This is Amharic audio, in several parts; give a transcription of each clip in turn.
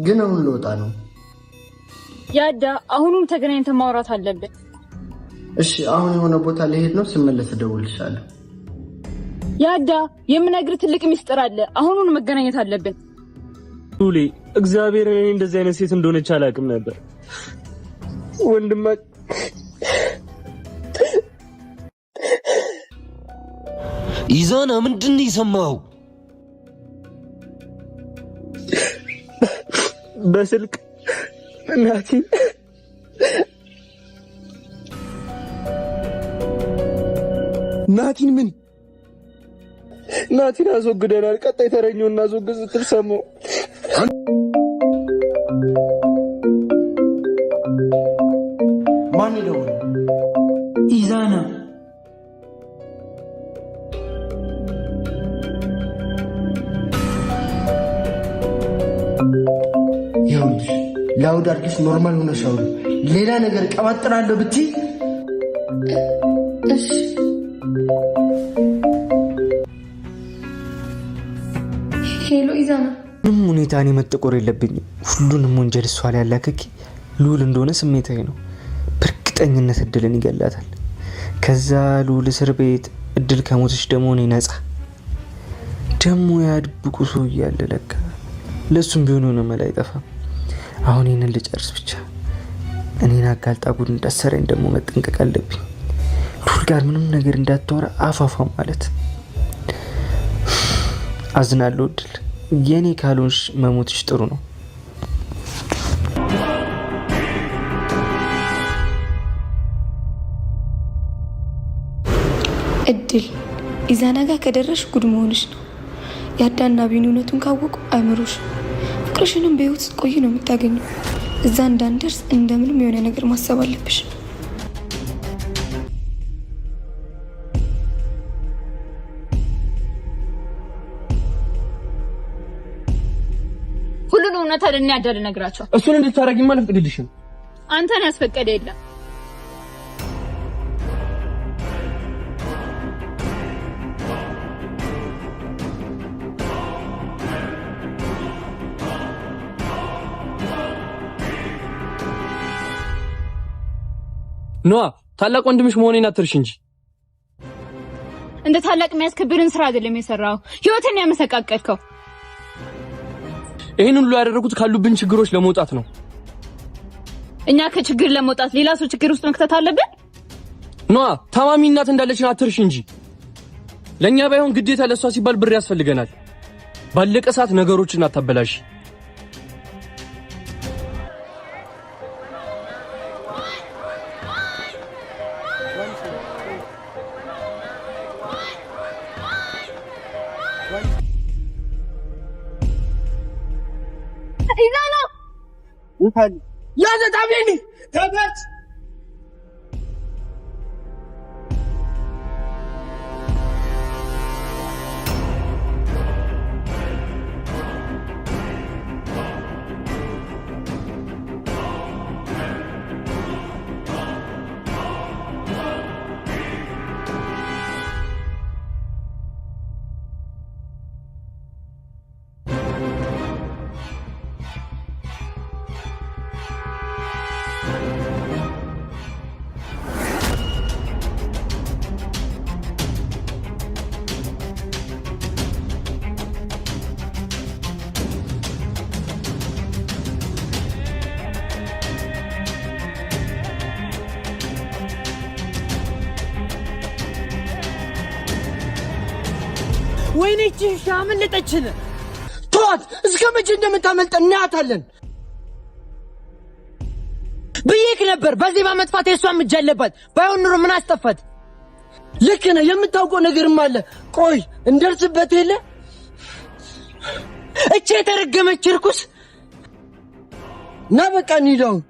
ግን አሁን ልወጣ ነው። ያዳ አሁኑም ተገናኝተን ማውራት አለብን። እሺ፣ አሁን የሆነ ቦታ ልሄድ ነው። ስመለስ እደውልልሻለሁ። ያዳ የምነግርህ ትልቅ ሚስጥር አለ። አሁኑን መገናኘት አለብን። ሉሌ፣ እግዚአብሔር እኔ እንደዚህ አይነት ሴት እንደሆነች አላውቅም ነበር። ወንድማ ኢዛና ምንድን ነው የሰማኸው? በስልክ እናቴ ናቲን ምን ናቲን አስወግደናል። ቀጣይ ተረኛው እናስወግድ ስትል ሰማሁ። ማን ይደውል? ኢዛና ይኸውልሽ loud አድርጊሽ normal ሆነሽ አውሪ። ሌላ ነገር ቀባጥራለሁ ብትይ እሺ Hello ኢዛና። ምንም ሁኔታ እኔ መጠቆር የለብኝም። ሁሉንም ወንጀል እሷ ላይ ያላክኪ ልዑል እንደሆነ ስሜታዊ ነው። በእርግጠኝነት እድልን ይገላታል። ከዛ ልዑል እስር ቤት፣ እድል ከሞተች ደግሞ እኔ ነጻ። ደግሞ ያድብቁ ሰው እያለ ለካ ለእሱም ቢሆን የሆነ መላ አይጠፋም። አሁን ይህንን ልጨርስ ብቻ። እኔን አጋልጣ ጉድ እንዳሰረኝ ደግሞ መጠንቀቅ አለብኝ። ልዑል ጋር ምንም ነገር እንዳታወራ አፋፏ ማለት አዝናለሁ። እድል የኔ ካልሆንሽ መሞትሽ ጥሩ ነው። እድል ኢዛና ጋር ከደረሽ ጉድ መሆንሽ ነው። ያዳና ቢኒ እውነቱን ካወቁ አይምሮሽ ፍቅርሽንም በህይወት ስትቆይ ነው የምታገኘው። እዛ እንዳንደርስ እንደምንም የሆነ ነገር ማሰብ አለብሽ። ሁሉን እውነት ለእነ ያዳ ልነግራቸው። እሱን እንድታረጊማ አልፈቅድልሽም። አንተን ያስፈቀደ የለም። ኖዋ ታላቅ ወንድምሽ መሆኔን አትርሽ እንጂ። እንደ ታላቅ የሚያስከብርን ስራ አይደለም የሰራው፣ ህይወትን ያመሰቃቀልከው። ይህን ሁሉ ያደረጉት ካሉብን ችግሮች ለመውጣት ነው። እኛ ከችግር ለመውጣት ሌላ ሰው ችግር ውስጥ መክተት አለብን? ኖዋ ታማሚ እናት እንዳለችን አትርሽ እንጂ። ለእኛ ባይሆን ግዴታ ለእሷ ሲባል ብር ያስፈልገናል። ባለቀ ሰዓት ነገሮችን አታበላሽ። ኢዛና ያዘ ታቢኒ ተበት ወይኔ ይህቺ ውሻ አመለጠችን። ተዋት። እስከ መቼ እንደምታመልጥ እናያታለን። ብዬክ ነበር። በዚህ በመጥፋት የእሷም እጅ አለባት። ባይሆን ኑሮ ምን አስጠፋት? ልክ ነህ። የምታውቀው ነገርም አለ። ቆይ እንደርስበት የለ እቺ የተረገመች እርኩስ ና በቃ እንሂድ አሁን።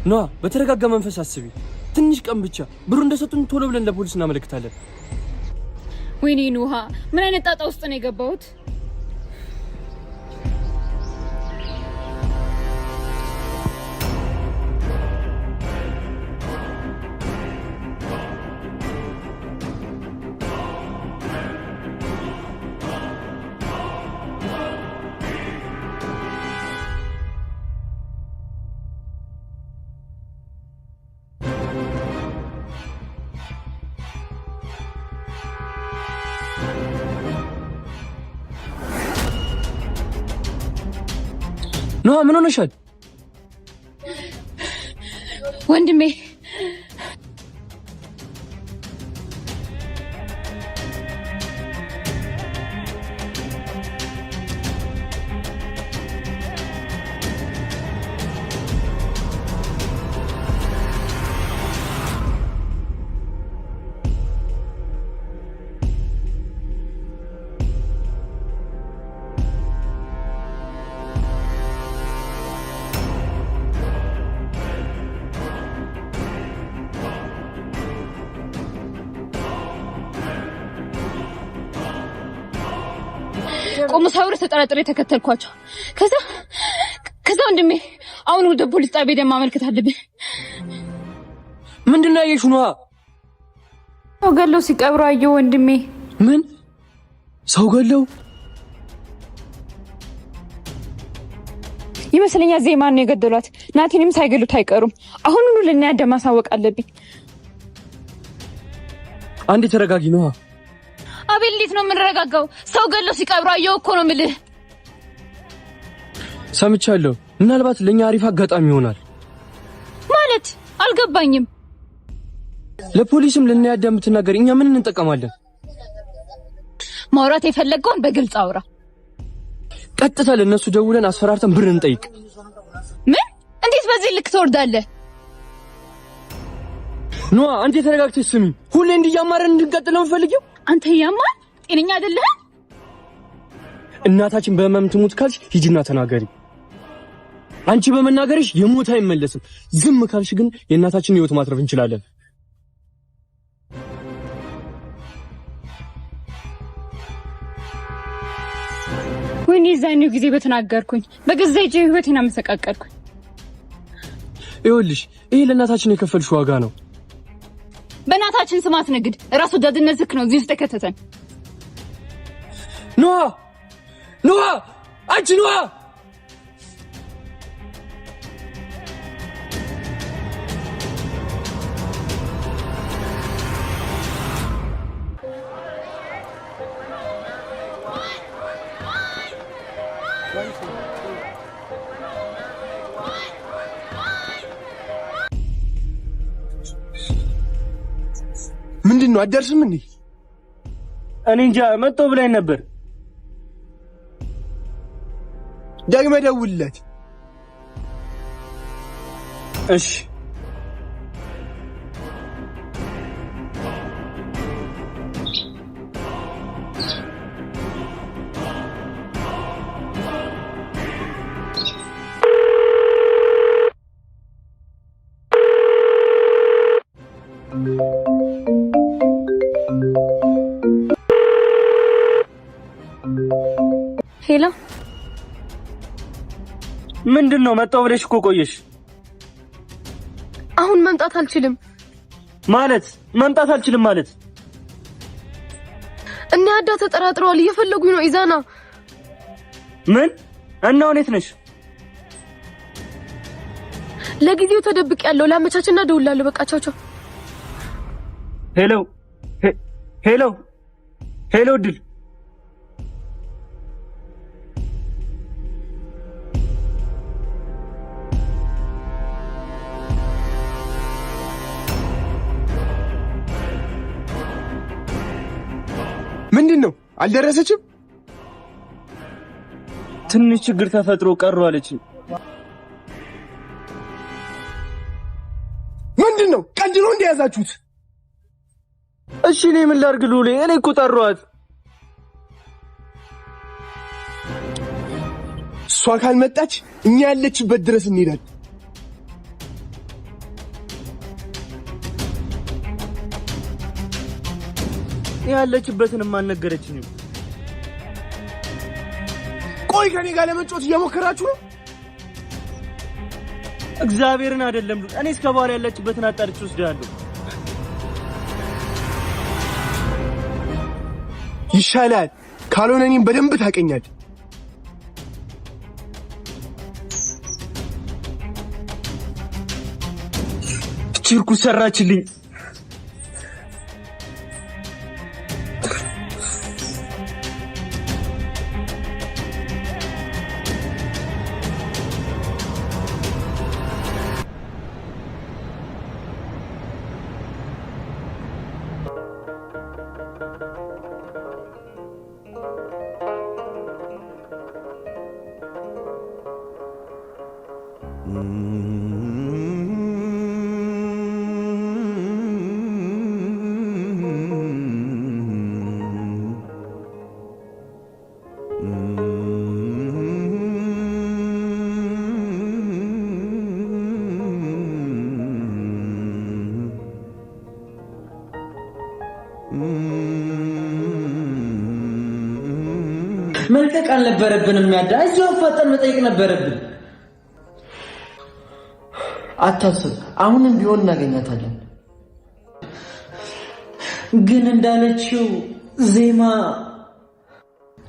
ኖዋ በተረጋጋ መንፈስ አስቢ። ትንሽ ቀን ብቻ ብሩ እንደሰጡን ቶሎ ብለን ለፖሊስ እናመለክታለን። ወይኔ ኑሃ፣ ምን አይነት ጣጣ ውስጥ ነው የገባሁት? ኖሃ ምን ሆነሻል? ወንድሜ ቆሞ ሳውር ተጠራጥሬ ተከተልኳቸው። ከዛ ከዛ ወንድሜ አሁን ወደ ፖሊስ ጣቢያ ሄደን ማመልከት አለብን። ምንድን ነው ያየሽው? ነዋ ሰው ገለው ሲቀብሩ አየሁ ወንድሜ። ምን ሰው ገለው ይመስለኛል ዜማን ነው የገደሏት። ናቲንም ሳይገሉት አይቀሩም። አሁኑኑ ለእነ ማሳወቅ አለብኝ። አንዴ ተረጋጊ ነዋ። አቤል እንዴት ነው የምንረጋጋው? ሰው ገሎ ሲቀብሩ አየሁ እኮ ነው የምልህ። ሰምቻለሁ። ምናልባት ለኛ አሪፍ አጋጣሚ ይሆናል። ማለት አልገባኝም። ለፖሊስም ለእነ የምትናገር እኛ ምን እንጠቀማለን? ማውራት የፈለገውን በግልጽ አውራ። ቀጥታ ለእነሱ ደውለን አስፈራርተን ብር እንጠይቅ። ምን? እንዴት በዚህ ልክ ትወርዳለህ? ኖዋ አንተ ተረጋግተሽ ስሚ። ሁሌ እንዲያማረን እንድንቀጥል ነው የምፈልጊው? አንተ ያማል ጤነኛ አይደለህም። እናታችን በህመም ትሙት ካልሽ ሂጂና ተናገሪ። አንቺ በመናገርሽ የሞት አይመለስም። ዝም ካልሽ ግን የእናታችን ህይወት ማትረፍ እንችላለን። ወይኔ የዛኔው ጊዜ በተናገርኩኝ በገዛ እጄ ህይወቴን አመሰቃቀልኩኝ። ይኸውልሽ ይሄ ለእናታችን የከፈልሽ ዋጋ ነው። በእናታችን ስም አትነግድ። ራስ ወዳድነት ዝክ ነው እዚህ ውስጥ የከተተን። ኖዋ ኖዋ፣ አንቺ ኖዋ! ምንድን ነው አትደርስም እንዴ? እኔ እንጃ መጣሁ ብላኝ ነበር። ደግመህ ደውልለት። እሺ Hello፣ ምንድን ነው መጣሁ ብለሽ እኮ ቆየሽ። አሁን መምጣት አልችልም። ማለት መምጣት አልችልም ማለት? እነ ያዳ ተጠራጥረዋል፣ እየፈለጉኝ ነው። ኢዛና ምን? እና የት ነሽ? ለጊዜው ተደብቅ ያለው ላመቻችና እደውላለሁ። በቃ ቻው ቻው። Hello hello hello፣ እድል ምንድን ነው አልደረሰችም? ትንሽ ችግር ተፈጥሮ ቀሩ አለች። ምንድን ነው ቀልድ ነው እንደያዛችሁት? እሺ እኔ ምን ላድርግ ሉሌ? እኔ እኮ ጠሯት። እሷ ካልመጣች እኛ ያለችበት ድረስ እንሄዳለን። ያለችበትንም አልነገረችኝም። ቆይ ከኔ ጋር ለመጫወት እየሞከራችሁ ነው? እግዚአብሔርን አይደለም እኔ እስከ በኋላ ያለችበትን አጣርቼ ወስዳለሁ። ይሻላል። ካልሆነ እኔም በደንብ ታውቀኛለህ። ችርኩ ሰራችልኝ። መልቀቅ አልነበረብንም። ያዳ እዚሁ አፋጠን መጠየቅ ነበረብን። አታስብ፣ አሁንም ቢሆን እናገኛታለን። ግን እንዳለችው ዜማ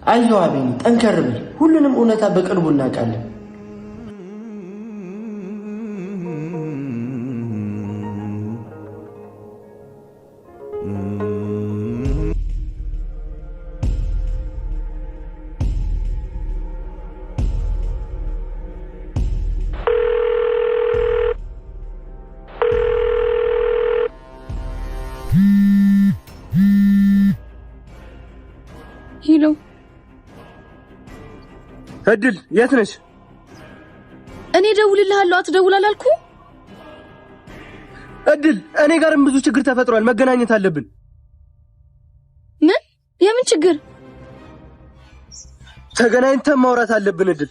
አይዞህ አቤኒ፣ ጠንከር በል። ሁሉንም እውነታ በቅርቡ እናውቃለን። Hello እድል የት ነሽ? እኔ እደውልልሃለሁ አትደውል አላልኩህ? እድል እኔ ጋርም ብዙ ችግር ተፈጥሯል። መገናኘት አለብን። ምን? የምን ችግር? ተገናኝተን ማውራት አለብን። እድል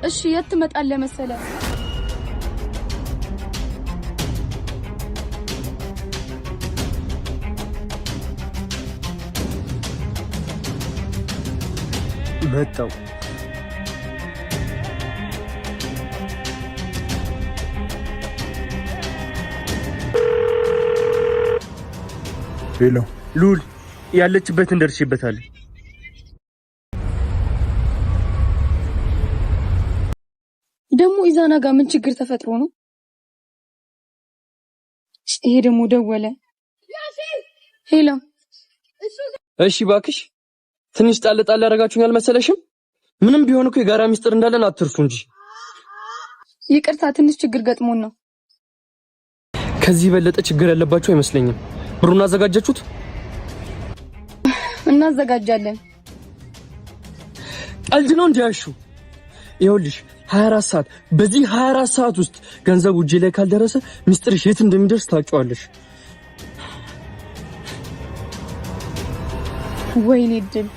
እሺ፣ የት ትመጣለህ መሰለህ? መጣው። Hello ሉል፣ ያለችበትን ደርሼበታለሁ። ደግሞ ኢዛና ጋር ምን ችግር ተፈጥሮ ነው? ይሄ ደግሞ ደወለ። Hello እሺ እባክሽ ትንሽ ጣል ጣል ያደረጋችሁኝ አልመሰለሽም? ምንም ቢሆን እኮ የጋራ ሚስጥር እንዳለን አትርሱ እንጂ። ይቅርታ፣ ትንሽ ችግር ገጥሞን ነው። ከዚህ የበለጠ ችግር ያለባችሁ አይመስለኝም። ብሩን አዘጋጃችሁት? እናዘጋጃለን። ቀልድ ነው እንዲያሹ። ይኸውልሽ 24 ሰዓት፣ በዚህ 24 ሰዓት ውስጥ ገንዘቡ እጄ ላይ ካልደረሰ ሚስጥርሽ የት እንደሚደርስ ታውቂዋለሽ። ወይኔ እድል።